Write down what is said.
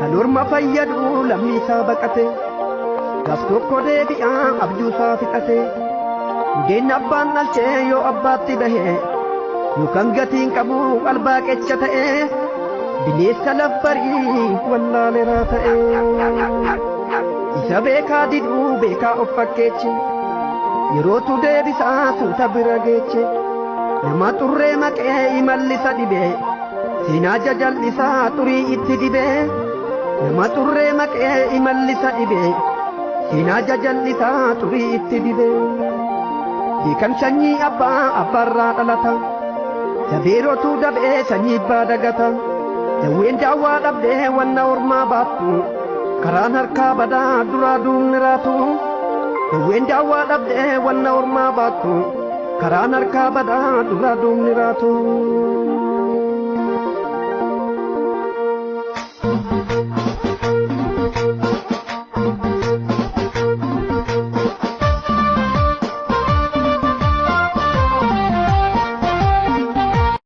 Kan orma fayyadu lammii isaa baqate, gaaf tokko deebi'aa abjuu isaa fixate. Hundeen abbaan dhalchee yoo abbaatti bahe, yookaan gatiin qabu albaa qecha ta'e, bineensa lafbarii wallaaleraa ta'e. Isa beekaa diduu beekaa of fakkeeche, yerootu deebisaa suuta bira geeche. Nama xurree maqee imallisa dhibee, seenaa jajal'isaa xurii itti dibee. Nama xurree maqee imallisa dhibee, seenaa jajal'isaa xurii itti dibee. Beekan sanyii abbaa abbaarraa dhalata, dabeerotu dabee sanyii abbaa dagata. Dawween daawwaa dhabdee wanna ormaa baattu, karaan harkaa badaa duraa duubni raatu. Dawween daawwaa dhabdee wanna ormaa baattu, karaan harkaa badaa duraa duubni raatu.